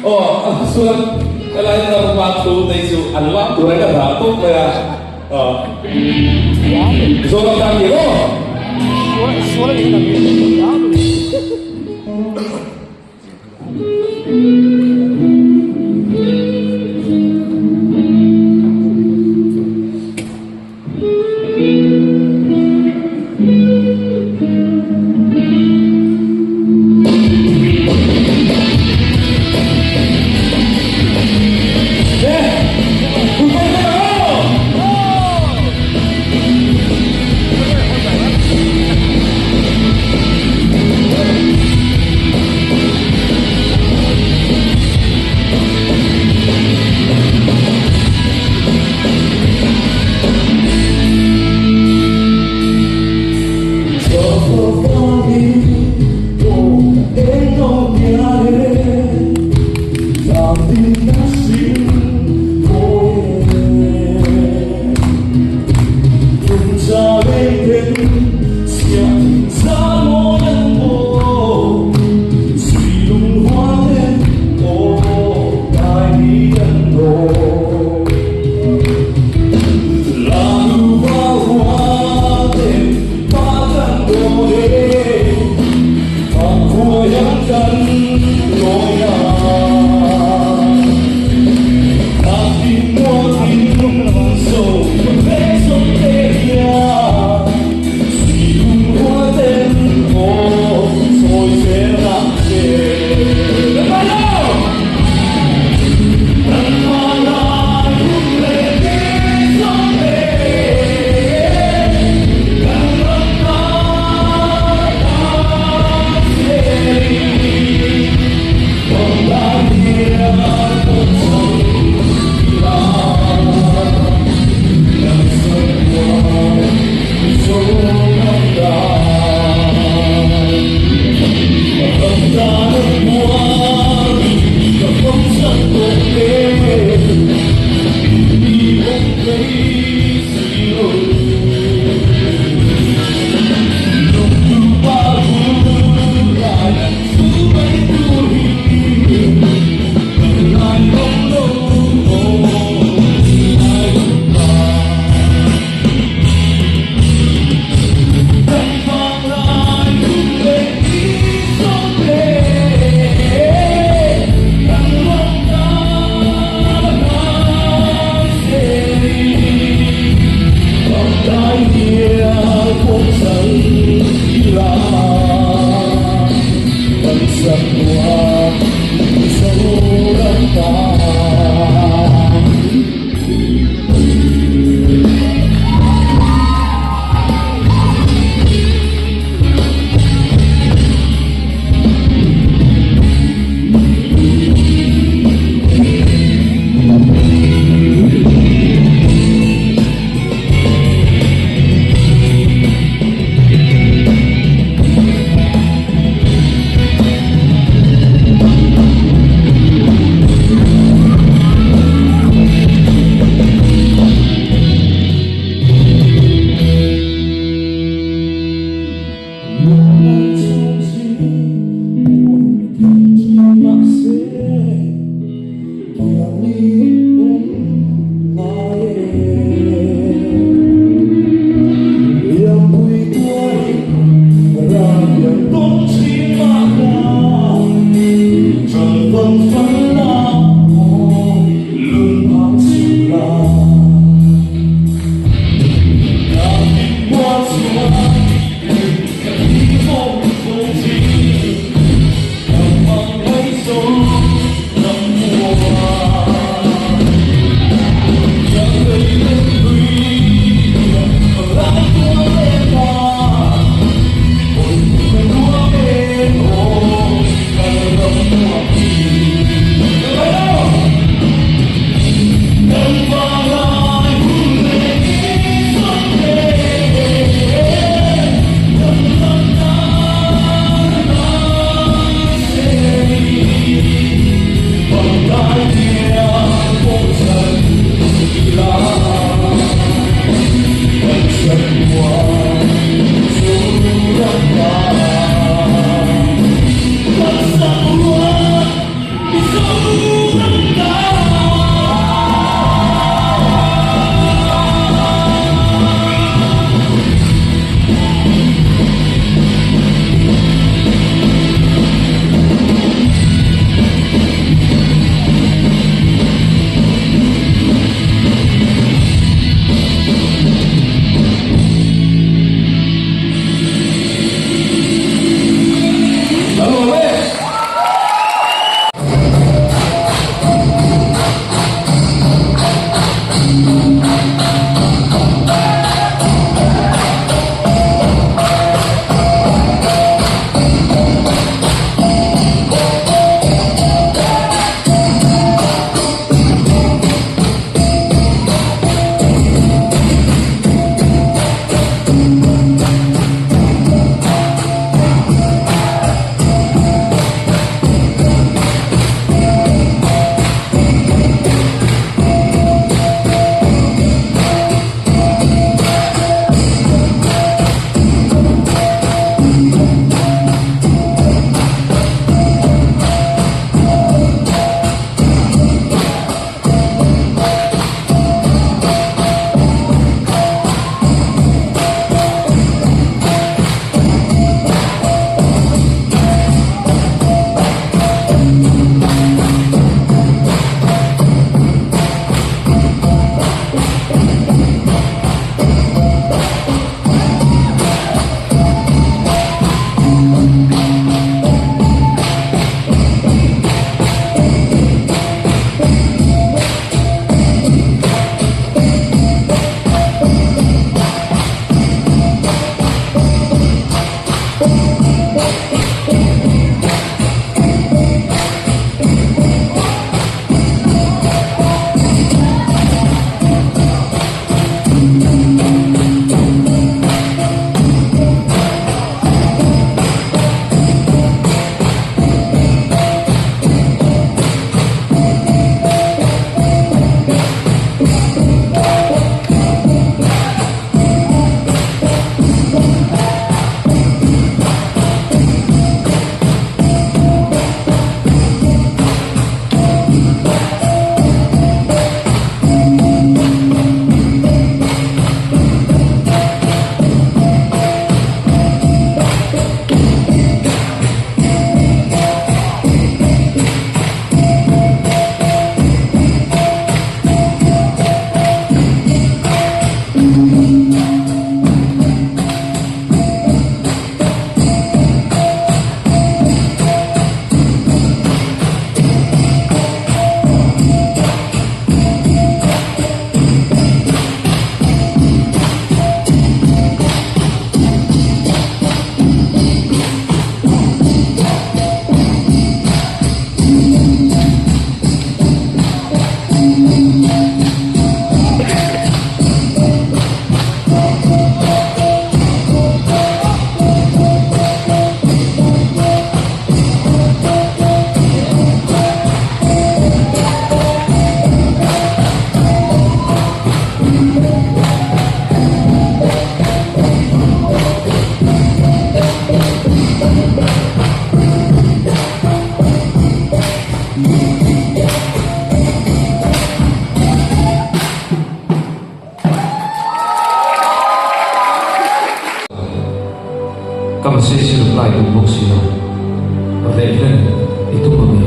Aw chuan helai Burma thu te chu an lam tur in a dah tawp mai a. Aw Zoram tan ni maw? Ka message i reply duh bawk si lo. Reh hlen i tum a mi?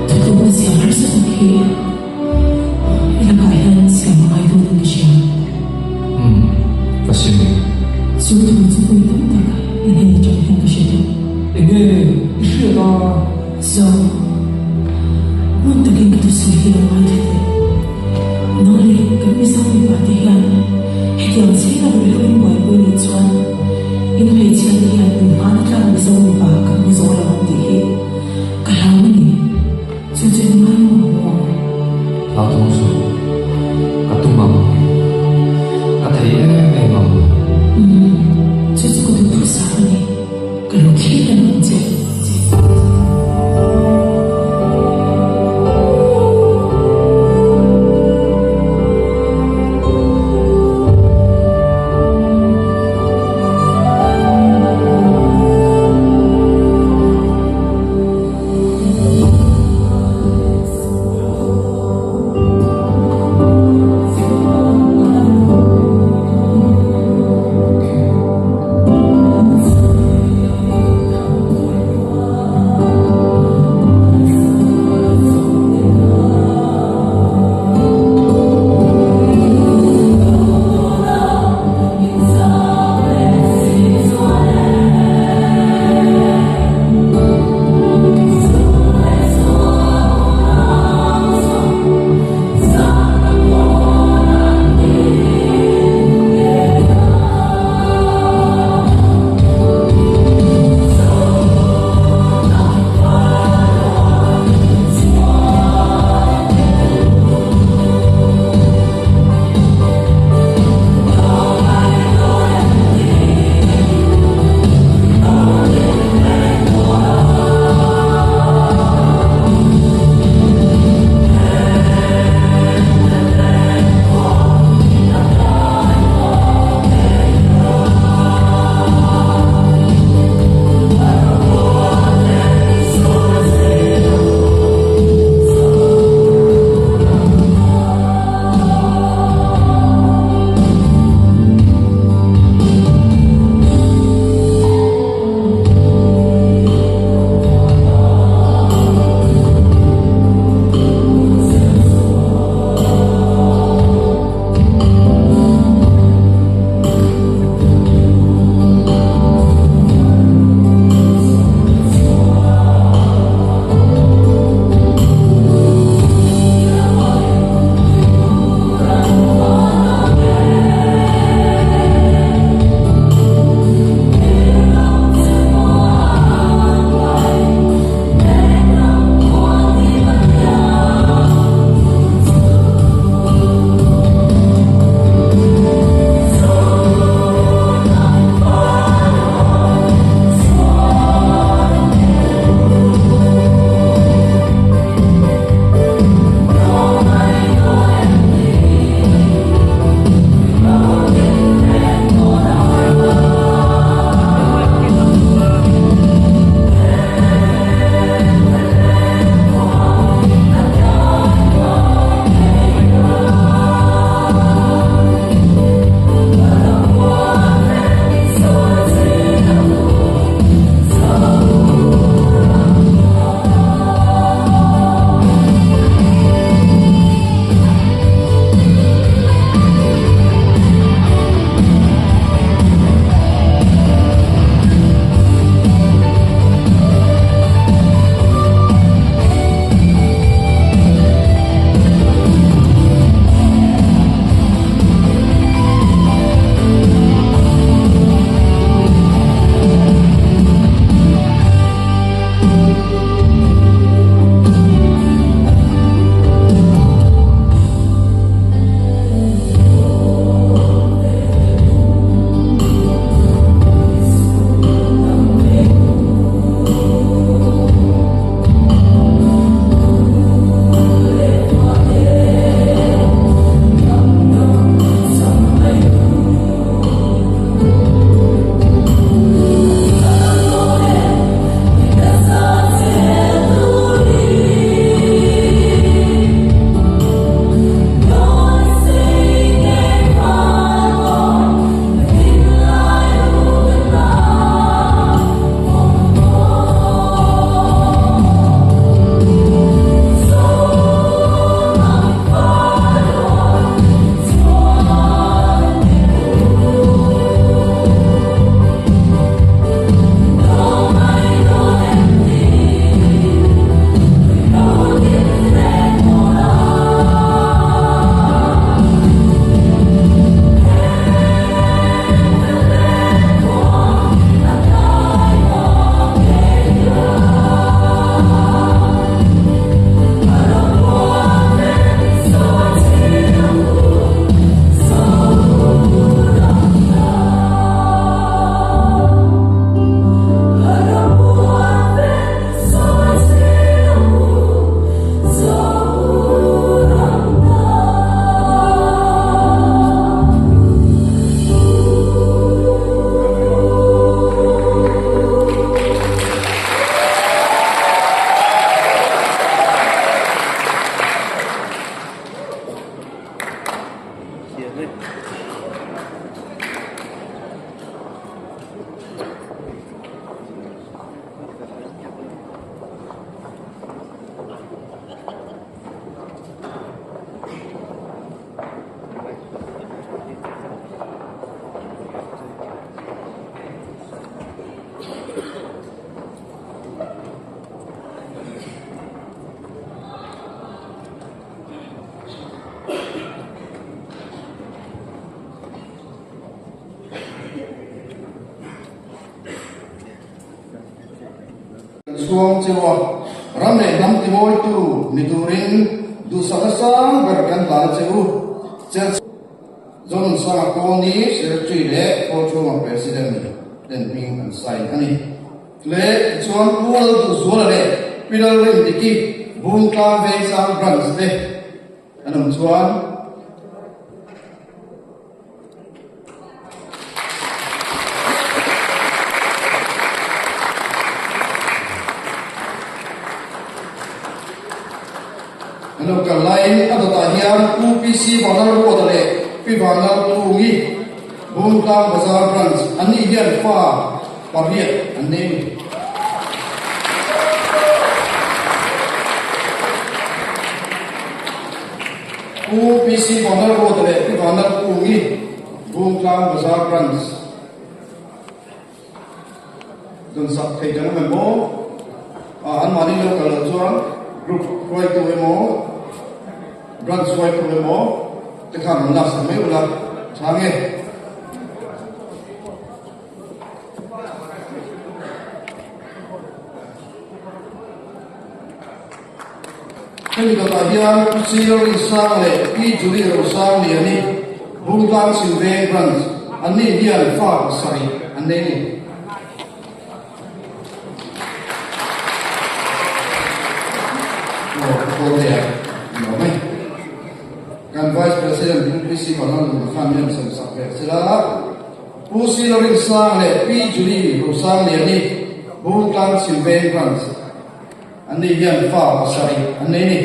Thutlukna siam harsa tak hi i lakah hian siam a ngai dawn in ka hria. Umm, ka sim. Chu thu chu vawi tam tak i hnen atang hian ka hre tawh. Enge i hriat a? Zo, ngun takin ka thusawi hi lo ngaithla teh. Nang leh kan Mizo mipa te hian hetiang zela ruihhlo in buaipui nih chuan in hmeichhia te hian in hmana tlak Mizo mipa kan hmu zo lo ang tih hi ka hlau a ni. Chu chu engmah i maw maw? Hlauthawng suh, ka tum ang. Ka thei em em ang. Umm, chu chu ka duhthusam a ni. Ka lo thlir reng ang che. chhuang cheu a, ram leh hnam timawitu ni turin duhsakna sang ber kan hlan a che u. Zonunsanga Kawlni Secretary leh Kawlchhunga President ten hming an sign a ni. Leh tichuan Pu Lalduhzuala leh Pi Lalrindiki Bungtlang Vengsang Branch te an awm chuan An lo kal laiin a dawtah hian Pu PC Vanlalruata leh Pi Vanlalkungi Bungtlang Bazar Branch an nih hian fa pariat an nei a ni. Pu PC Vanlalruata leh Pi Vanlalkungi Bungtlang Bazar Branch Dawn sak thei kan awm em maw? Ah, anmahni lo kal loh chuan group hruaitu emaw, branch hruaitu emaw te khan rawn lak sak mai ula tha nge? Hemi dawtah hian Pu Sir Rinsang leh Pi Julie Rosangliani, Bungtlang Chhimveng Branch, anni hian fa pasarih an nei a ni. Aw, ka call thei a, ni lo mai. Kan Vice President Pu PC Vanlalnuna khan min rawn sem sak ve sela. Pu Sir Rinsang leh Pi Julie Rosangliani, Bungtlang Chhimveng Branch, Anni hian fa pasarih an nei a ni.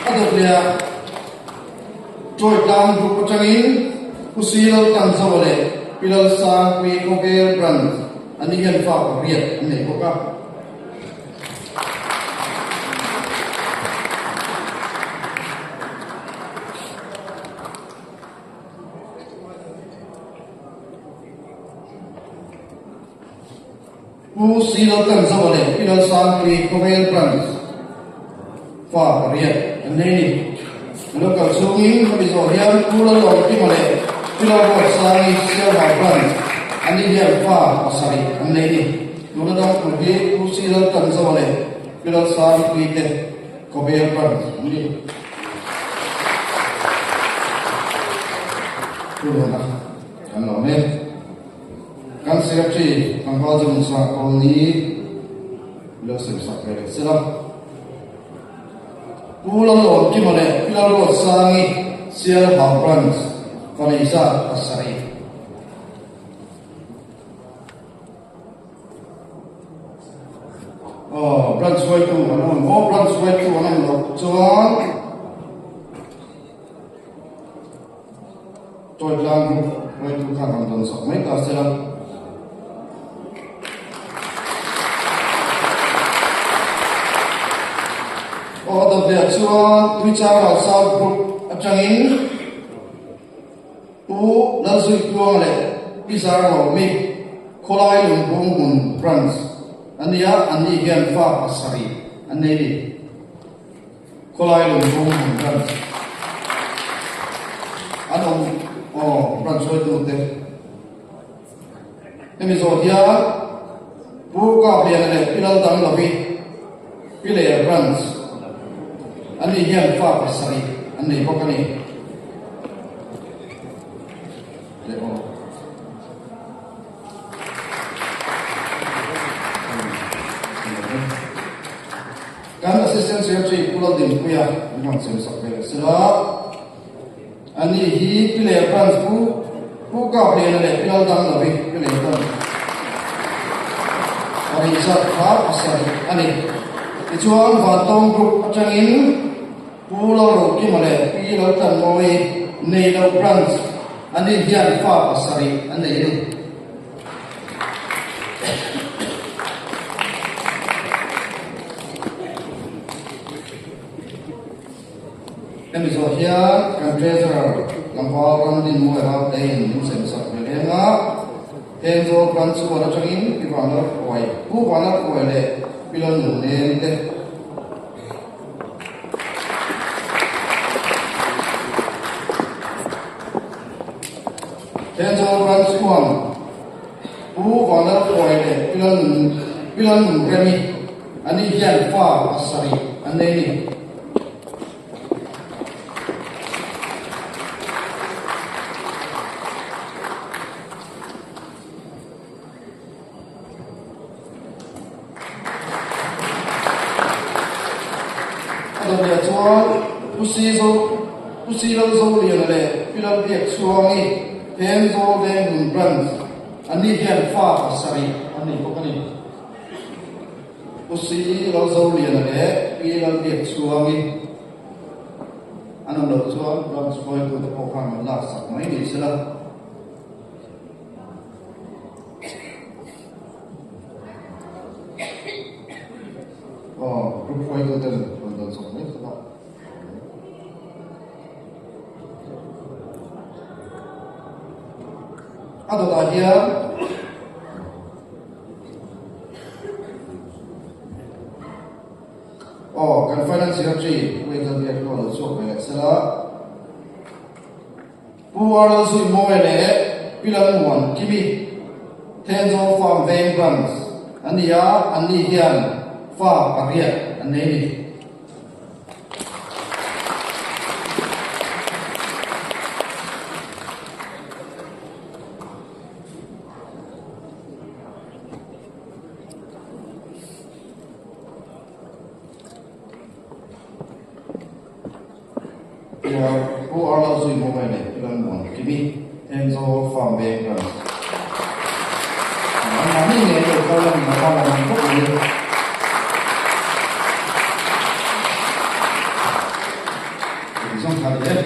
A dawt leh ah Tawitlang group atangin Pu Sil Tanzawa leh Pi Lalsangpui Khawvel Branch anni hian fa pariat an nei bawk a. Pu Silaltanzawa leh Pi Lalsangpui Khawvel Branch fa pariat an nei a ni. An lo kal chhungin hemi zawh hian Pu Lalawmkima leh Pi Lalruatsangi Sialhau Branch an ni hian fa pasarih an nei a ni. Tuna dang tur hi Pu Silaltanzawa leh Pi Lalsangpui te Khawvel Branch an ni. Pu Lawna kan lawm e. Kan Secretary Tlangval Zawnsa Kawlni lo sem sak ve leh sela. Pu Lalawmkima leh Pi Lalruatsangi Sialhau Branch Faneiza pasarih. Aw, branch hruaitu an awm maw? Branch hruaitu an awm loh chuan Tawitlang group hruaitu khan rawn dawn sak mai ta sela. Aw, a dawt leh chuan Tuichang Ralsau group atangin Pu Lalzuitluanga leh Pi Zarlawmi Khawlai Lungpung hmun Branch a nia, anni hian fa pasarih an nei a ni. Khawlai Lungpung hmun Branch an awm aw Branch hruaitute. Hemi zawh hian Pu Kapliana leh Pi Laldanglovi Pi Ler Branch anni hian fa pasarih an nei bawk a ni. Leh aw. Kan Assistant Secretary Pu Laldinpuia min rawn sem sak ve leh sela. Ani hi Pi Ler Branch Pu Pu Kapliana leh Pi Laldanglovi Pi Ler Branch pahnih zat kha pasarih a ni. Tichuan Vantawng Group atangin Pu Lalrokima leh Pi Laltlanmawii Neilo Branch ani hian fa pasarih an nei a ni. Hemi zawh hian kan Treasurer tlangval Ramdin Mawi Raltein min sem sak ve leng a, Thenzawl Branch Chuan atangin Pi Vanlalhruai, Pu Vanlalhruai leh Pi Lalnunnem te Thenzawl Branch Chuan. Vanlalkhuai leh Pi Lalnun Pi Lalnunremi ani hian fa pasarih an nei a ni. A dawhliah chuan Pu Sizo Pu Silalzoliana leh Pi Lalbiakchhuangi Thenzawl Venghmun Branch anni hian fa pasarih an nei bawk a ni. Pu Silalzoliana leh Pi Lalbiakchhuangi an awm loh chuan Branch hruaitute pawh khan an laksak mai ni sela. Aw, group hruaitu ten rawn dawn chawp mai chawp a. A dawtah hian aw, kan finance secretary Pu Engzal Biak pawh a lo chhuak ve leh sela. Pu Arnold Mawi leh Pi Lalmuan Kimi Thenzawl Farm Veng Branch an ni a, anni hian fa pariat an nei a ni. Pu Arnold Zui Mawi leh Pi Lalmuan Kimi Thenzawl Farm Veng Branch anmahni ngei lo kal a ni a, a lawm khawp mai. Zawng tha leh e.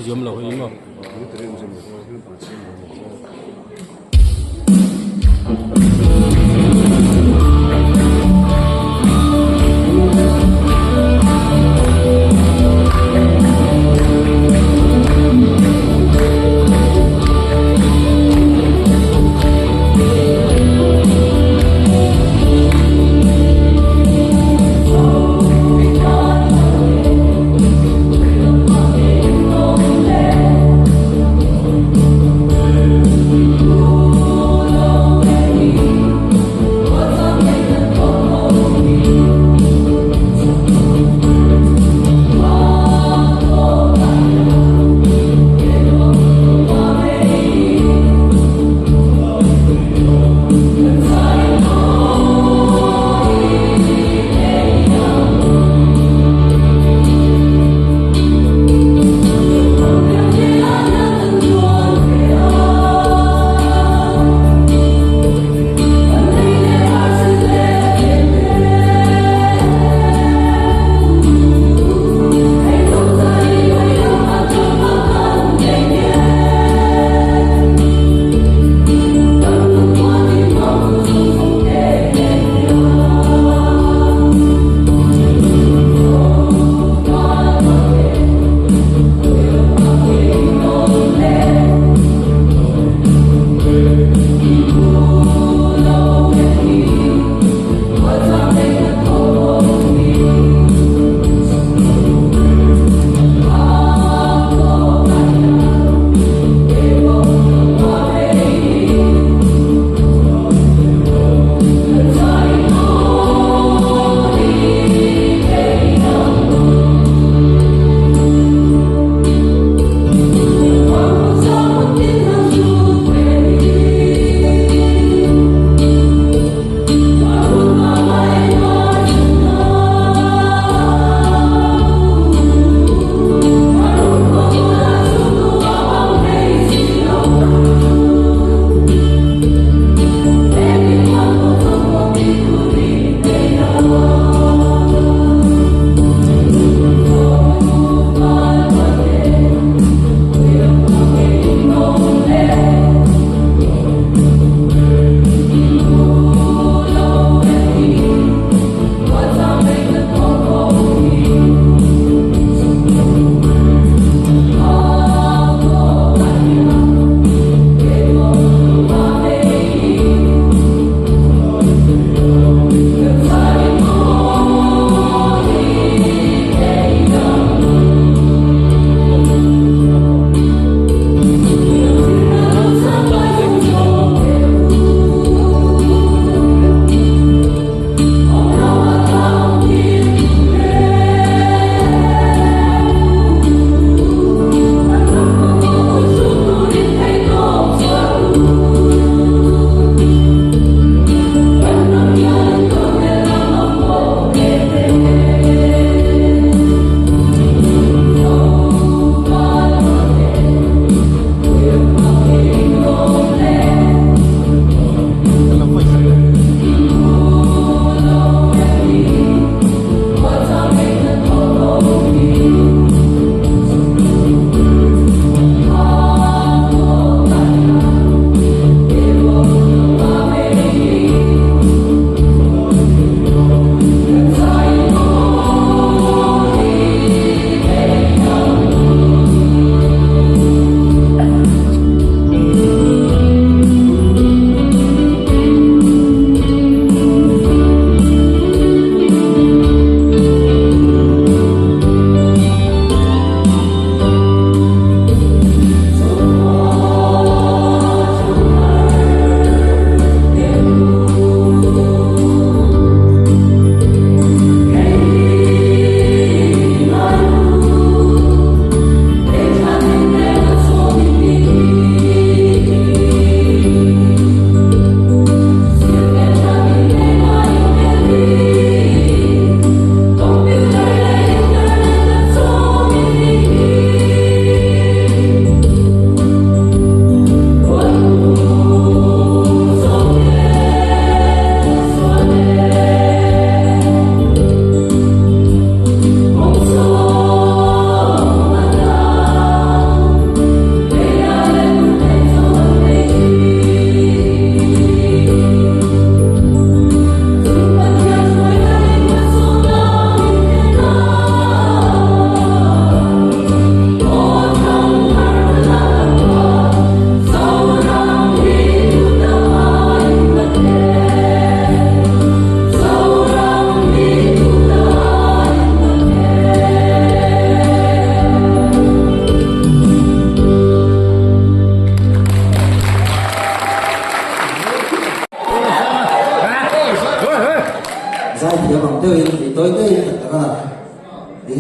awmzia awm lo hei maw.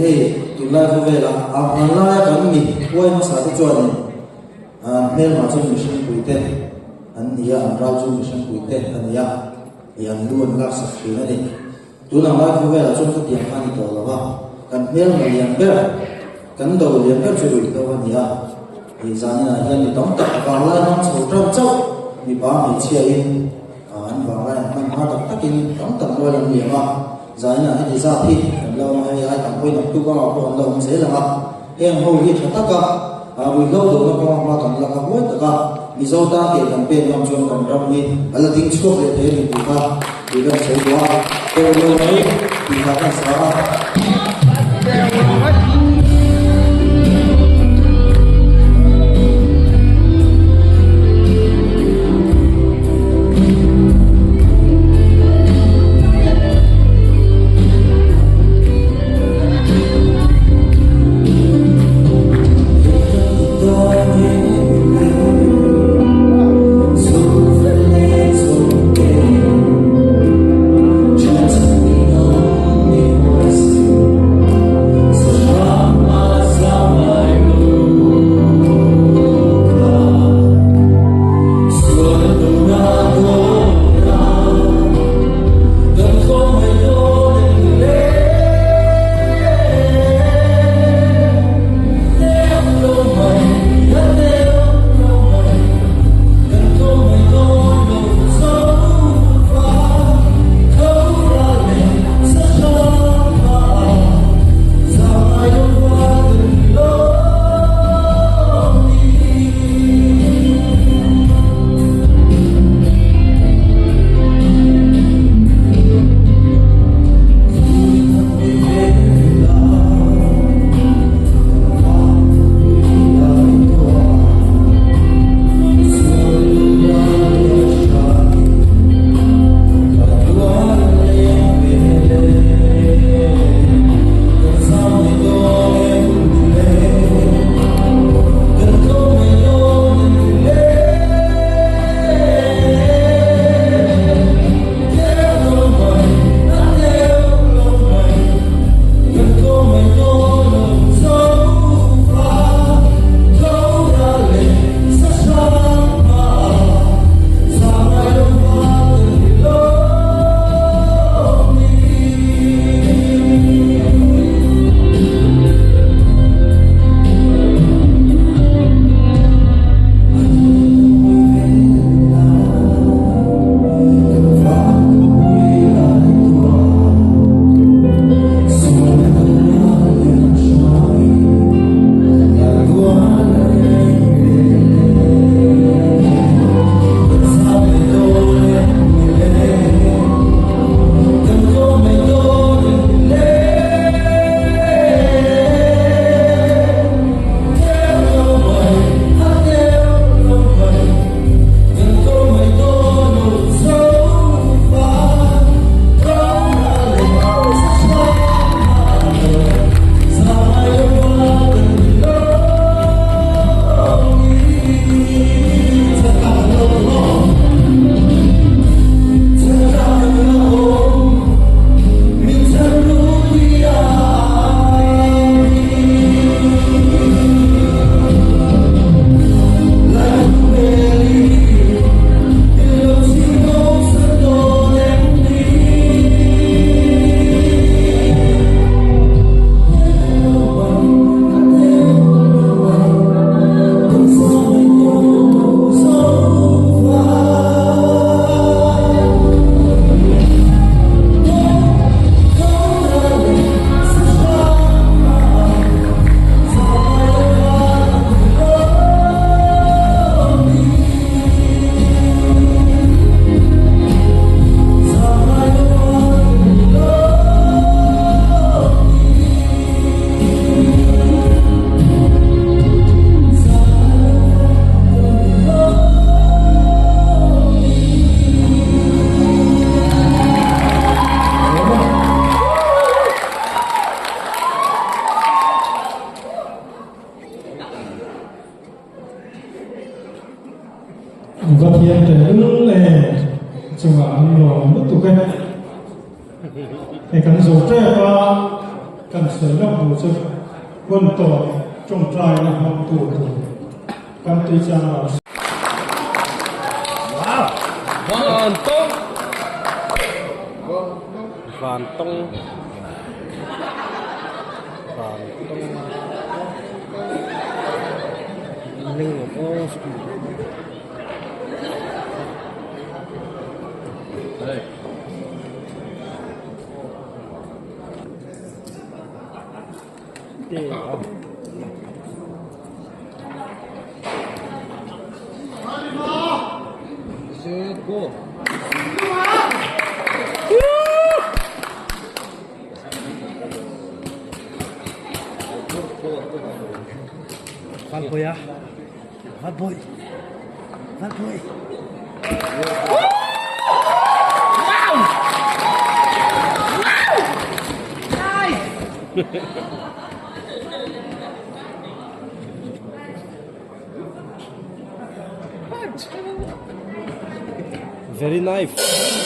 Hei tunlai khawvela a hmanlaia kan mi huai hmasa te chuanin an hmelma chu mihring puite an ni a, an ral chu mihring puite a ni a, ih an lu an laksak thin a ni. Tunang lai khawvelah chuan khatiang kha a ni tawh lo va, kan hmelma lian ber, kan do lian ber chu ruihhlo a ni a, ih zaninah hian mi tam tak vanglai hmang chho tan chauh mipa hmeichhiain an vanglai an hman hma tak takin tam tak mual an liam a. Zaina heti zat hi kan la awm a, hei ai tam pawhin October ah pawh an la awm zel ang a, heng ho hi tha taka ruihhlo dohna kawnga hma kan lak a huai taka Mizo tan ke kan pek ngam chuan kan ram hi a la ding chhuak leh thei a ni tih kha tih kan sawi duh a, teuh lo mai tih kha kan sa a. Va thiam tehlul e, chungah an lawm lutuk e. Hei kan zo tep a. Kan sawi lawk duh chu hun tawp tawngtaina hmangtu tur kan tui chang lo. Van tawng Van tawng Van tawng Ling of Very nice.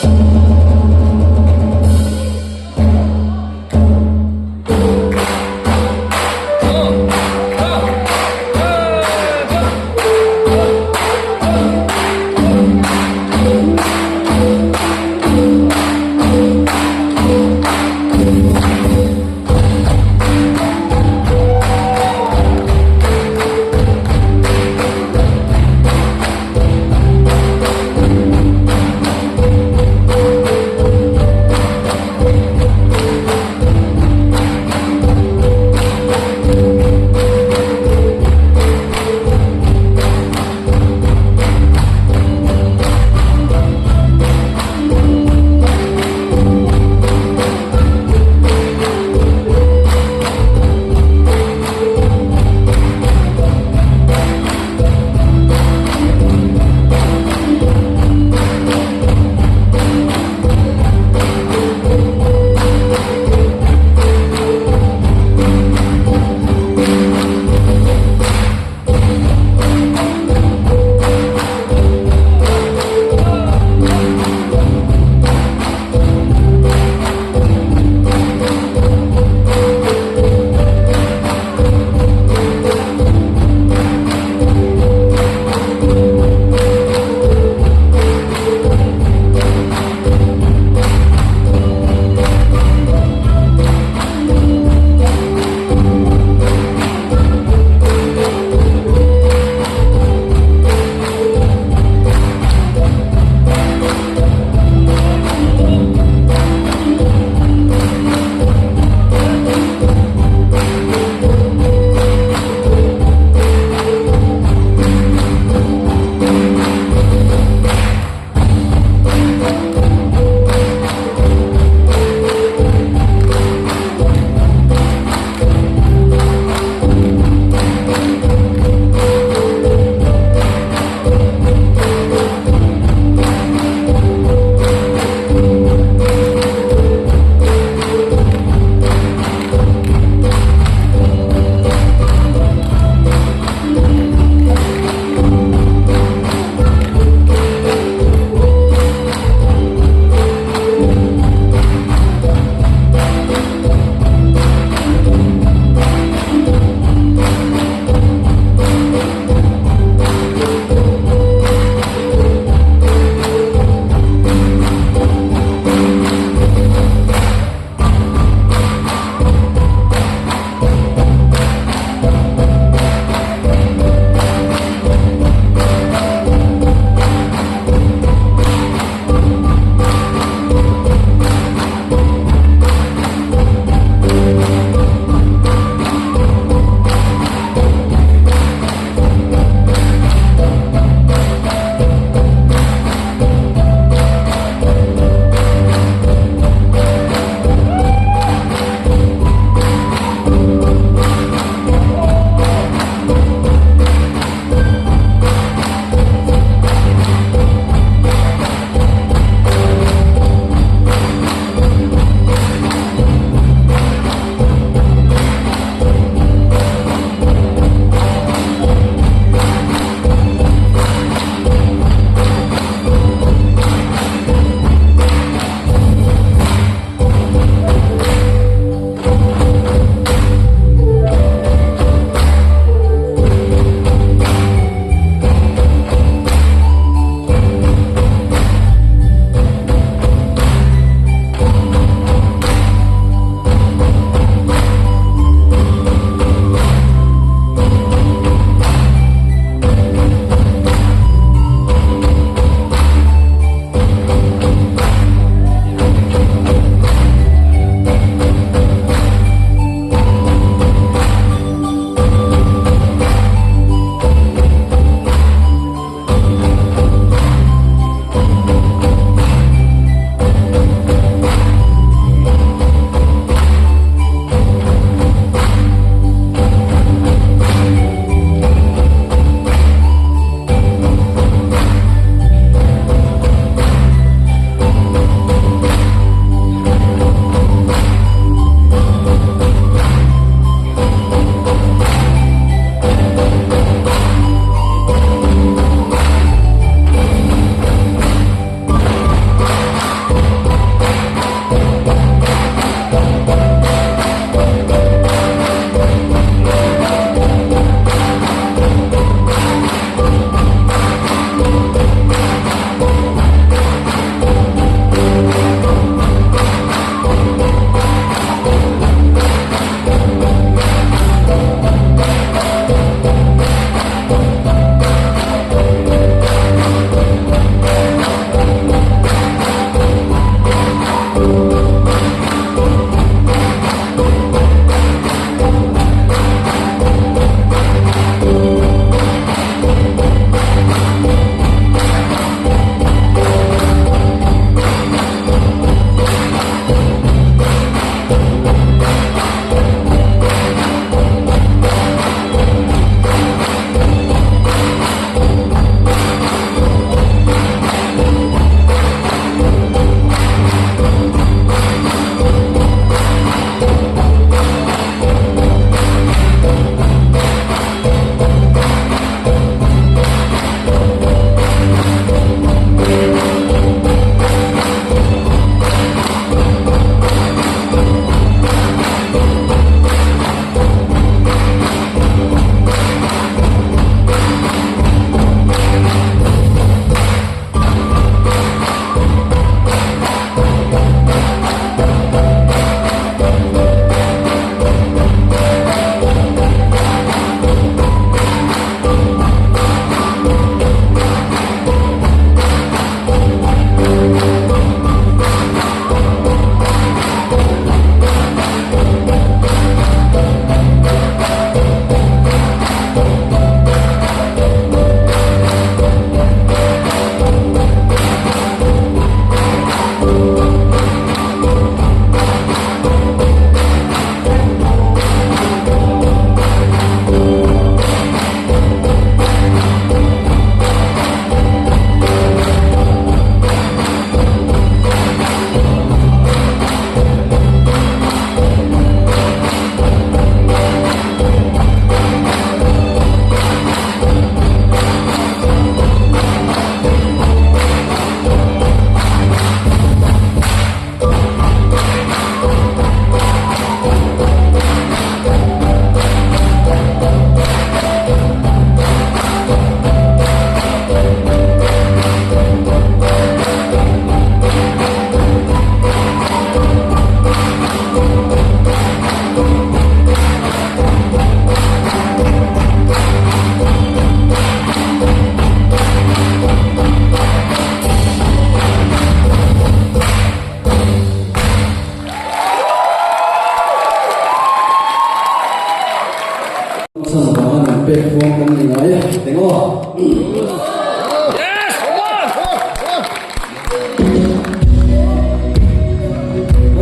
pek huam kan ni ngai e, eng aw.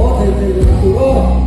Aw thei thei leh tur aw.